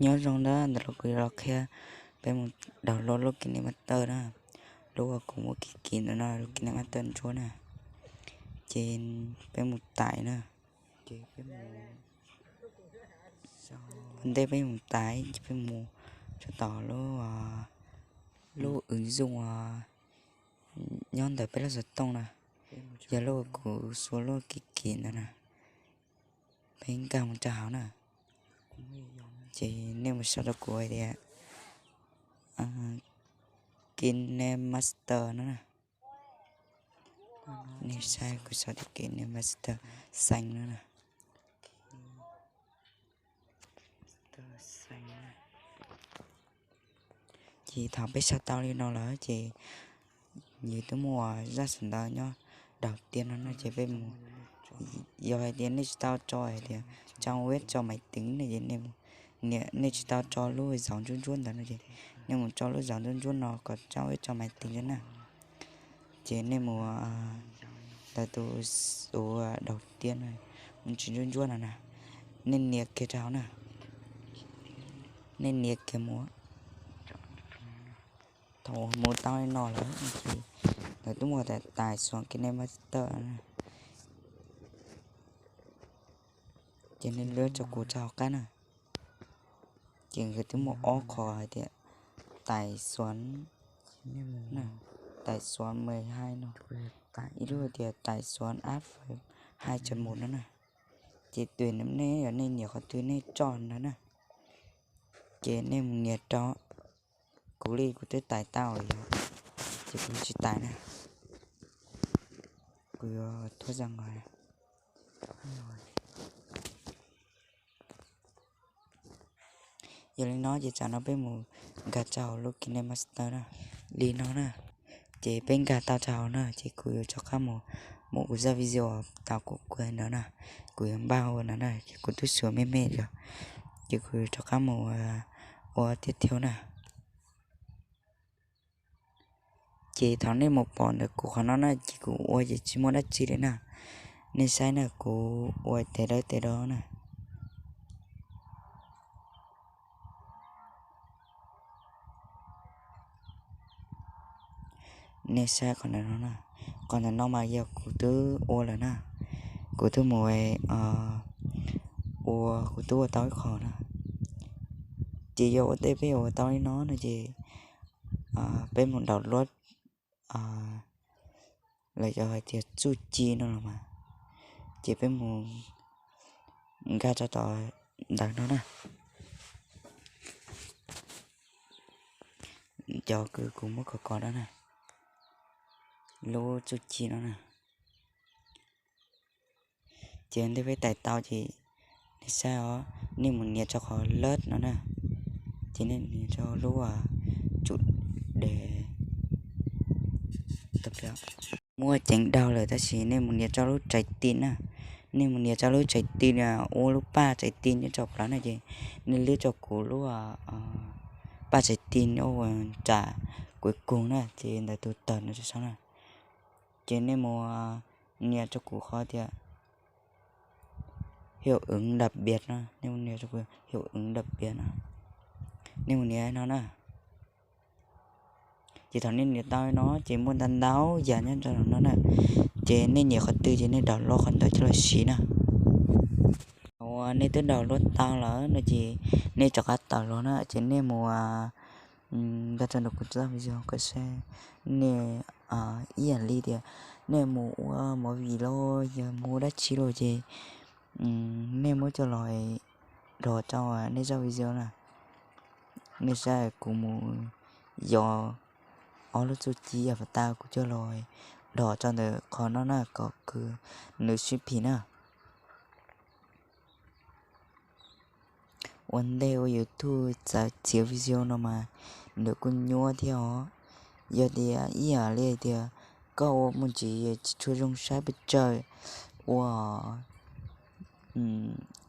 Nyob zoo na, ntawm no kuv yuav los qhia peb mus download lub KineMaster na, lub uas kuv muab kiv kiv ntawm no, lub KineMaster ntsuab na. Ces peb mus tais na, ces peb mus, ua ntej peb mus tais ces peb mus rau tom lub, lub ứng dụng nyob ntawm peb lub xov tooj na, yog lub uas kuv xuas lub kiv kiv ntawd na, peb nkag mus rau hauv na. Ces nej mus sau rau kuv hais tias KineMaster no na. Nej saib kuv sau tias KineMaster xeev no na. Ces thaum peb sau tau li no lawm ces nws twb muaj zaj xov ntawv nyob đầu tiên no na, ces peb mus, yog hais tias nej tsis tau tso hais tias trang web tso máy tính no ces nej tsis tau tso lub dấu ntsuab ntsuab ntawd no ces nej mus tso lub dấu ntsuab ntsuab no kom trang web tso máy tính na. Ces nej mus ntawm tus uas đầu tiên no, mus tsis ntsuab ntsuab no na, nej nias kiag rau hauv na, nej nias kiag mus. Thaum mus tau li no lawm ces ntawd twb muaj tias tài khoản KineMaster na. Ces nej lwb rau kuv rau hauv qab na. Ces nkawd twb muaj ob qho hais tias tài khoản, tài khoản mười hai no, ib lub tias tài khoản app hai chấm một no na. Ces tùy nej yog nej nias qhov twg nej tso ntawd na. Ces nej mus nias rau, kuv li kuv twb tais tau lawm yog, ces kuv tsis tais na. Kuv yuav thob zaj nqos. Yog li no ces tsam no peb mus nkag rau hauv lub KineMaster na, li no na. Ces peb nkag tau rau hauv na ces kuv yuav rov qab mus muab kuv zaj video tau kuv kuv ntawd na, kuv yuav npaj ua ntawd na, ces kuv twb xuas me me lawm, ces kuv yuav rov qab mus ua tiếp theo na. Ces thaum nej mus pom ntawm kuv qhov no na ces kuv ua ces tsis muaj dab tsi li na. Nej saib na, kuv ua tes dawb tes do na. Nej saib qhov ntawm no na, qhov ntawm no mas yog kuv twb ua lawm na, kuv twb mus ua, kuv twb ua tau ib qho na. Ces yog ua ntej peb yuav ua tau li no no ces peb mus download lawv cov hais tias txuj ci no los mas, ces peb mus nkag rau tom ntawv no na. Cov kws kuv muab kov kov no na, lub txuj ci no na. Ces ntej peb tais tau ces nej saib os, nej mus nias rau qhov lab no na, ces nej nias rau lub tsum de muaj ceev daug lawm tab sis nej mus nias rau lub tsaiv ti na, nej mus nias rau lub tsaiv ti, ua lub paj tsaiv ti nyob rau plaws na ces nej lwb rau kuv lub paj tsaiv ti ua nram kuv kug na ces ntawd tus tawg no rau saud na. Ces nej mus nias rau kuv qhov tias hiệu ứng đặc biệt no, nej mus nias rau kuv hiệu ứng đặc biệt no, nej mus nias no na. Ces thaum nej nias tau no ces muaj ntau ntau yam nyob rau no na, ces nej nyiam qhov twg ces nej download qhov ntawd coj los siv na. Thaum uas nej twb download tau lawm no ces nej rov qab tawm los na ces nej mus nkag rau ntawm kuv txoj video kom saib nej ib yam li tias nej mus ua movie los yog mus ua dab tsi los ces nej muab coj los dhos rau nej zaj video na. Nej saib kuv mus yos ob lub txuj ci avatar kuv coj los dhos rau ntawm qhov no na kom kws nws sib phim na. Ua ntej ua YouTube txawv txiav video no mas nws kuj nyuaj thiab os. Yog tias ib yam li tias koj ua me ntsis tsis tshua zoo saib pes tsawg, ua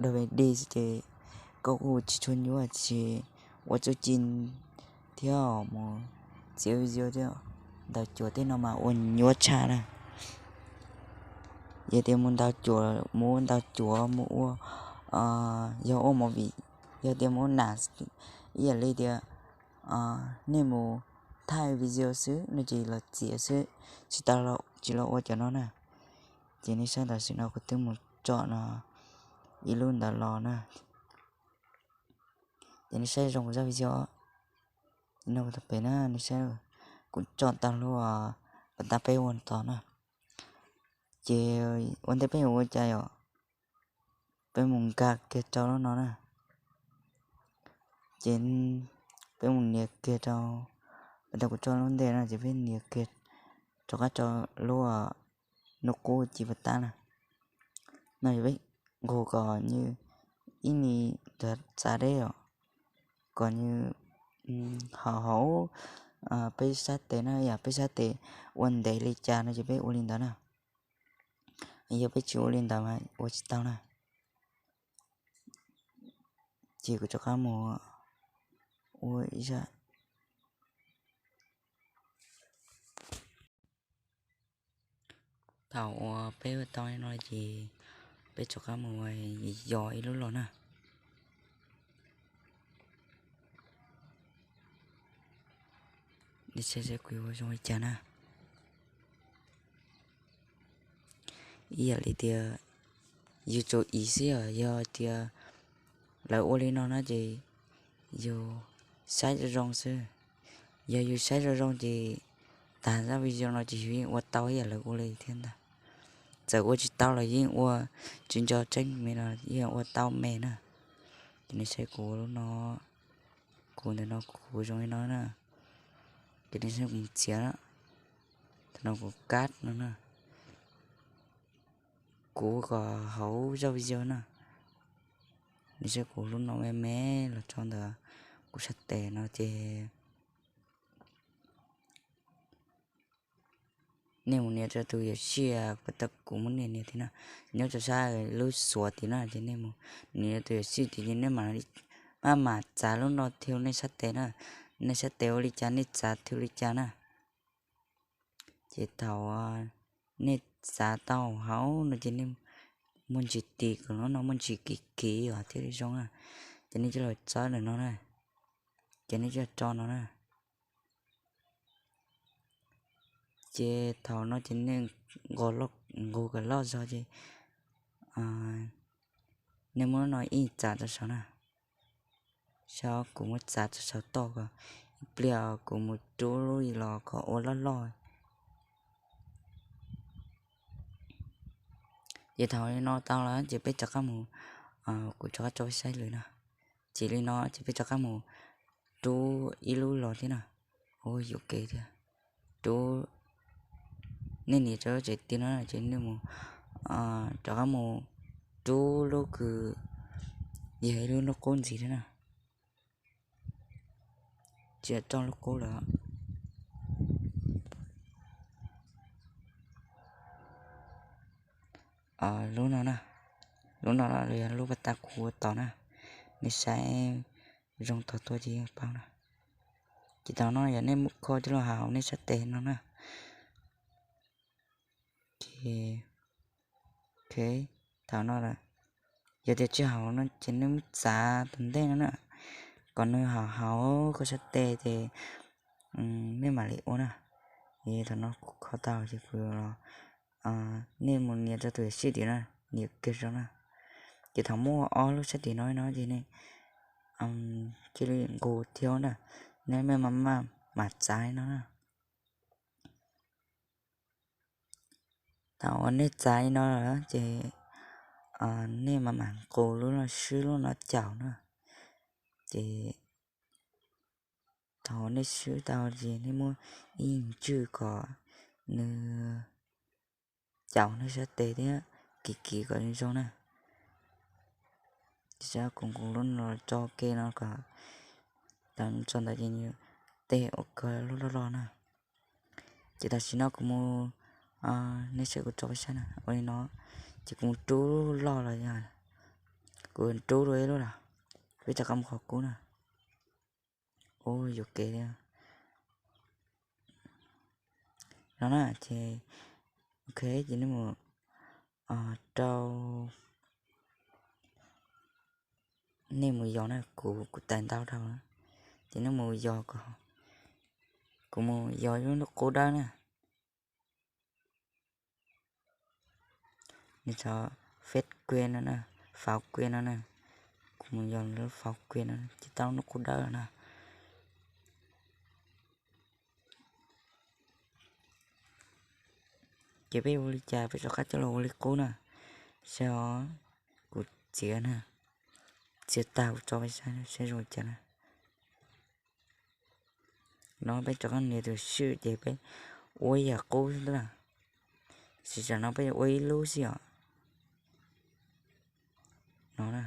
dog ve di ces koj kuj tsis tshua nyuaj, tiam sis ua txuj ci thiab mus txiav video thiab ntaus cuam tej no mas ua nyuaj tshaj na. Yog tias mus ntaus cuam, mus ua ntaus cuam mus ua, yog ua movie Yog tias mus nas ib yam li tias nej mus thaij video xwb no ces los txiav xwb, tsis tau, tsis los ua cov no na. Ces nej saib tam sim no kuv twb mus tsom no ib lub ntawd los na. Ces nej saib zoo zaj video no tau pem na, nej saib, kuv tsom tag lub pas tag peb ua ntawd na. Ces ua ntej peb yuav ua cas yom, peb mus nkag kiag rau lub no na. Ces peb mus nias kiag rau, pas tag kuv tsom lub ntej no ces peb nias kiag rov qab rau lub nub qub ci pas tag na. No yog peb nqus kom nws ib ni txav deb os, kom nws hauv hauv peb sab tes na, yog peb sab tes ua ntev li cas no ces peb ua li ntawd na. Yog peb tsis ua li ntawd mas ua tsis tau na. Ces kuv rov qab mus ua ib zaj. Thaum uas peb ua tau li no ces peb rov qab mus yos ib lub los na. Nej saib seb kuv yuav ua zoo li cas na. Ib yam li tias yus tsuas ib xwb os, yog tias lawv ua li no na ces yus saib zoo zoo xwb. Yog yus saib zoo zoo ces tag zaj video no ces yus yeej ua tau ib yam lawv ua li thiab ntag. Txawm ua tsis tau los yeej ua tsis nco tseeb me no yeej ua tau me na. Ces nej saib kuv lub no, kuv ntawm no kuv zoo li no na. Ces nej saib kuv mus txiav na, thaum no kuv kab no na, kuv kom hauv zaj video na. Nej saib kuv lub no me me los tso ntawm kuv sab tes no ces nej mus nias rau tus yuam sij, kuv muab nias nias tim no, nyob rau sab lub xuav tim no ces nej mus nias rau tus yuam sij tim ces nej mam, maj mam txav lub no thiab nej sab tes na. Nej sab tes ua li cas nej txav thiaj li cas na. Ces thaum nej txav tau hauv no ces nej muaj ntsis tis kom lub no muaj ntsis kiv kiv os thiaj li zoo na. Ces nej coj los txawb ntawm no na, ces nej coj los tso no na. Ces thaum no ces nej nqus kom loj zog ces nej muab lub no ib txav rau saum na. Saib kuv muab txav rau saum toj kom ib pliag kuv mus rub lub los kom ua loj loj. Ces thaum li no tau lawm ces peb rov qab mus, kuv rov qab tso peb saib lwm na. Ces li no ces peb rov qab mus rub ib lub los thiab na. Ua yuam kev thiab. Rub, nej nias rau lub tsev ti no ces nej mus rov qab mus rub lub kws yog ib lub nub qub ntxiv thiab na. Tsis yog roj lub qub lawm. Lub no na, lub no los yog lub pas tas kuv ua tod na, nej saib zoo tog tuaj ces yeej paub na. Ces thaum no yog nej muab kho coj los hauv nej sab tes no na. Ces, ok, thaum no lawm, yog tias tsis hauv no ces nej muab txav tom ntej no na, kom nws hauv hauv koj sab tes ces nej mam li ua na. Thaum no kuv kho tau ces kuv los, nej mus nias rau tus yuam sij tim no, nias kiag rau na. Ces thaum muaj ob lub sab tim no no ces nej cia li nqus thiab na, nej mam maj mam txav no na. Thaum uas nej txav li no lawm ces nej mam mam nqus lub no swb lub no caum na. Ces thaum uas nej swb tau ces nej muab ib ntswj kom nws caum nej sab tes thiab kiv kiv kom zoo zoo na. Ces kuv nqus lub no los tso ke no kom tau tso ntawd ces nws tej ua kawg lub loj loj na. Ces tam sim no kuv mus, nej saib kuv tso peb saib na, ua li no, ces kuv mus rub loj los yog kuv rub dua ib lub los, peb rov qab mus qhov qub na. Ua yuam kev li no na. Ces ok, ces nej mus rau Nej mus yos na, kuv kuv tais ntau dhau na, ces nej mus yos kom, kuv mus yos lub qub dawb na. Nws txog fed kuia no na, faus kuia no na, kuv mus yos lub faus kuia no ces tau lub qub dawb na. Ces peb ua li cas peb rov qab coj los ua li qub na, saib os. Kuv txiav na, txiav tag kuv tso peb saib saib zoo li cas na. No peb rov qab nias tus swm ces peb ua ib yam qub xwb na. Tab sis tsam no peb ua ib lub xwb os. No na.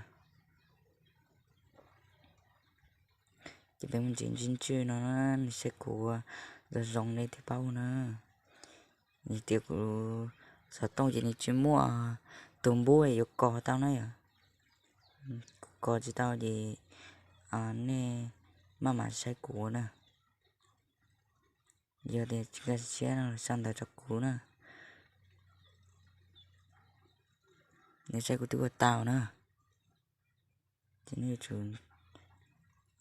Ces peb mus ntsis ntswj ntswj no na, nws saib kuv ua zoo zoo nej thiaj paub na. Nws tias kuv xov tooj ces nws tsis muaj tus npub yuav kos tau na yom. Kuv kos tsis tau ces nej maj mam saib kuv ua na. Yog tias tsis nkag siab no los sau ntawv rau kuv na. Nws saib kuv twb ua tau na. Ces nej yuav tsum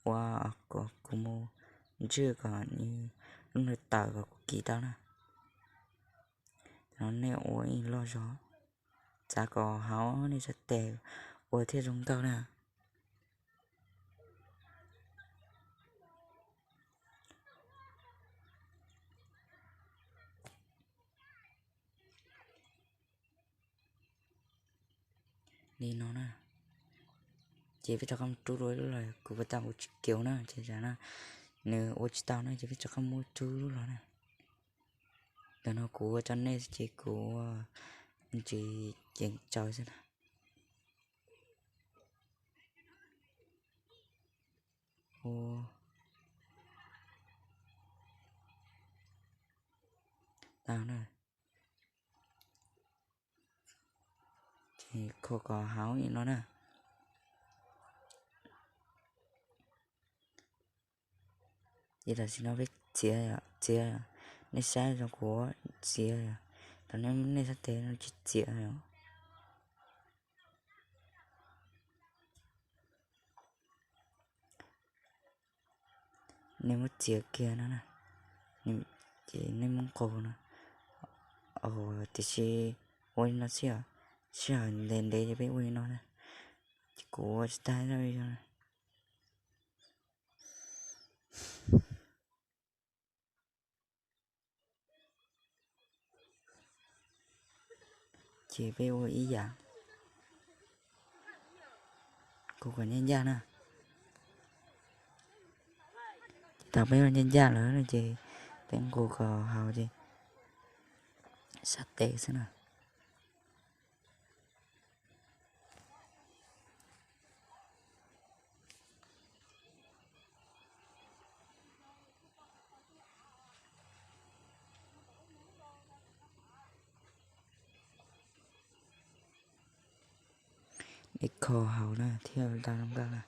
ua kom kuv mus ntswj kom nws lub ntawd tawm kom kuv kis tau na. No nej ua ib loj zog, txav kom hauv nej sab tes ua thiaj zoo nkauj na. Li no na. Ces peb rov qab mus rub dua ib lub los, kuv puas tau kuv tsis kiav na ces tsam no nws ua tsis tau na ces peb rov qab muab rub lub los na. Ntawm no kuv ua rau nej ces kuv ua ntsis ceev tsawv xwb na. Ua tau na. Ces kho kom hauv li no na. Ces tam sim no peb txiav, txiav, nej saib zoo kuv txiav, thaum nej, nej sab tes no tsis txiav os. Nej muab txiav kiag no na, ces nej muab nqus no. Tiam sis ua li no xwb os, sij hawm ntev ntev ces peb ua li no na. Ces kuv ua tsis tag li. Ces peb ua ib yam, nqus kom ncaj ncaj na. Ces thaum peb ua ncaj ncaj lawm ces peb nqus kom haus ces sab tes xwb na. Dej kho haus na thiaj tau zoo nkauj na.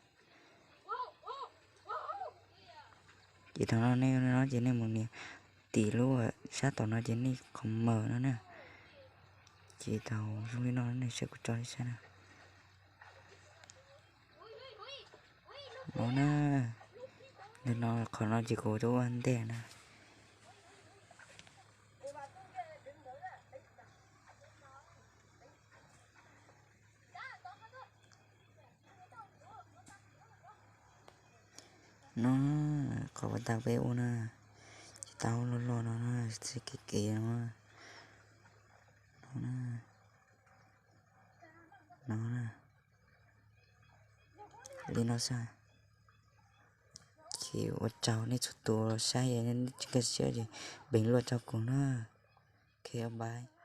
Ces thaum no nej no ces nej mus nias tim lub sab tom no ces nej qhov maws no na. Ces thaum zoo li no nej saib kuv tso li saib na. No na, ntawm no qhov no ces kuv twb ua ntej na. No, qhov uas tau peb ua na, ces tau loj loj no na, txij kev kev no. No na, no na, li no xwb. Ces ua tsaug nej txhua tus saib, nej tsis nkag siab ces bình luận rau kuv na. Ok, bye.